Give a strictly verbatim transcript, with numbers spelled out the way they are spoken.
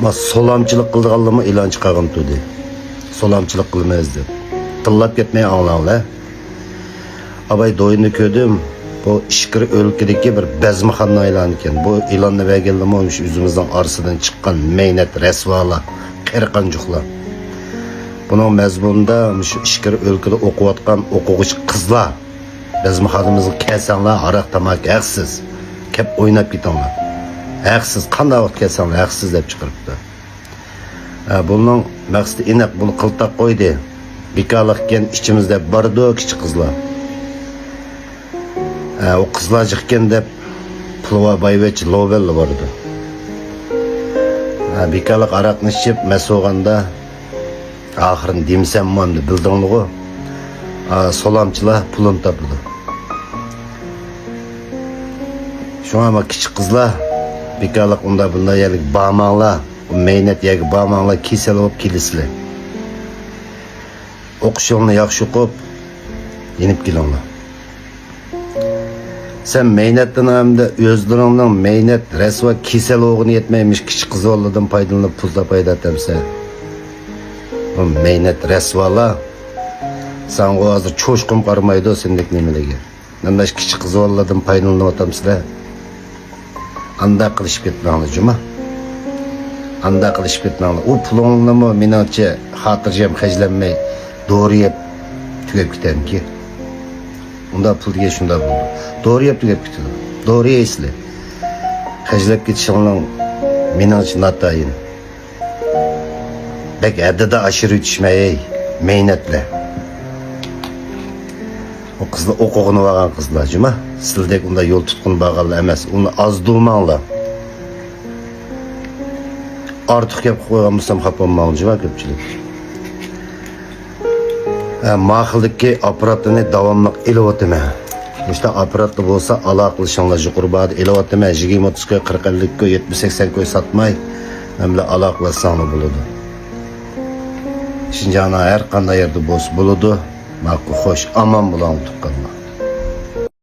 ما سولامچىلىق قىلىدىغانلارمۇ ئېلان چىقارغان تۇردى. سولامچىلىق قىلىمىز دەپ. تىللاپ كەتمەي ئاڭلاڭلار. ئاباي دوينى كۆردۈم. بۇ ئىچكىرى ئۆلكىدىكى بىر بەزمىخانا ئېلانى ئىكەن. بۇ ئېلاننى بەرگەنلىرىمۇ مۇشۇ ئۆزىمىزنىڭ ئارىسىدىن چىققان مەينەت رەسۋالار، قېرى قانجۇقلار. بۇنىڭ مەزمۇنىدا مۇشۇ ئىچكىرى ئۆلكىدە ئوقۇۋاتقان ئوقۇغۇچى قىزلار، بەزمىخانىمىزغا كەلسەڭلار، ھاراق تاماكا ھەقسىز. كەپ ئويناپ كېتىڭلار. ھەقسىز، قانداق ۋاقىت كەلسەڭلار ھەقسىز دەپ چىقىرىپتۇ. ھە، بۇنىڭ مەقسىتى ئېنىق، بۇنى قىلتاق قويدى. بىكارلىق ئىكەن ئىچىمىزدە بارىدۇ كىچىك قىزلار. ھە، ئۇ قىزلار جىقكەن دەپ پۇلى بار بايۋەچچە لوبەللا بارىدۇ. ھە، بىكارلىق ئاراقنى ئىچىپ مەست بولغاندا ئاخىرىنى دېمىسەممۇ ئەمدى بىلدىڭلىغۇ. ھە، سولامچىلار پۇلىنى تاپىدۇ. شۇڭا ما كىچىك قىزلار بىكارلىق ئۇنداق بۇنداق يەرلىككە بارماڭلار. مەينەت يەرگە بارماڭلار، كېسەل بولۇپ كېلىسىلەر. ئوقۇشۇڭلارنى ياخشى ئوقۇپ، يېنىپ كېلىڭلار. سەن مەينەتتىن ھەمدە ئۆزلىرىڭنىڭ مەينەت، رەسۋا، كېسەل بولغىنى يەتمەي، مۇشۇ كىچىك قىز بالىلاردىن پايدىلىنىپ پۇل تاپاي دەتەمسەن. بۇ مەينەت، رەسۋالار. ساڭا ھازىر چوشقىمۇ قارىمايدۇ سېنىڭدەك نېمىلەرگە. مەن مانا شۇ كىچىك قىز بالىلاردىن پايدىلىنىۋاتامسىلەر؟ ئانداق قىلىشىپ كەتمەڭلار جۇما. ئانداق قىلىشىپ كەتمەڭلار. ئۇ پۇلۇڭلارمۇ مېنىڭچە خاتىرجەم خەجلەنمەي، دورا يەپ تۈگەپ كېتەمكى. ئۇنداق پۇل دېگەن شۇنداق بولىدۇ. دورا يەپ تۈگەپ كېتىدۇ. دورا يەيسىلەر. خەجلەپ كېتىشىڭلار مېنىڭچە ناتايىن. بەك ھەددىدە ئاشۇرۇۋېتىشمەي، ھەي، مەينەتلەر. ئۇ قىزلار ئوقۇغىنى بارغان قىزلار جۇما. سىلدەك ئۇنداق يول تۇتقىنى بارغانلار ئەمەس. ئۇنى ئازدۇرماڭلار. ئارتۇق گەپ قىلىپ قويغان بولسام خاپا بولماڭلار جۇما كۆپچىلىك. ھە، ماخىلدىكى ئاپپاراتنى داۋاملىق ئېلىۋاتىمەن. مۇشۇنداق ئاپپاراتتا بولسا ئالاقىلىشىڭلار يۇقىرى باھادا ئېلىۋاتىمەن. يىگىرمە ئوتتۇز كوي، قىرىق ئەللىك كوي، يەتمىش سەكسەن كوي ساتماي، مەن بىلەن ئالاقىلەشسەڭلار بولىدۇ. شىنجاڭنىڭ ھەر قانداق يەردە بولسا بولىدۇ. ماقۇل، خوش، ئامان بولۇڭ تۇغقانلار.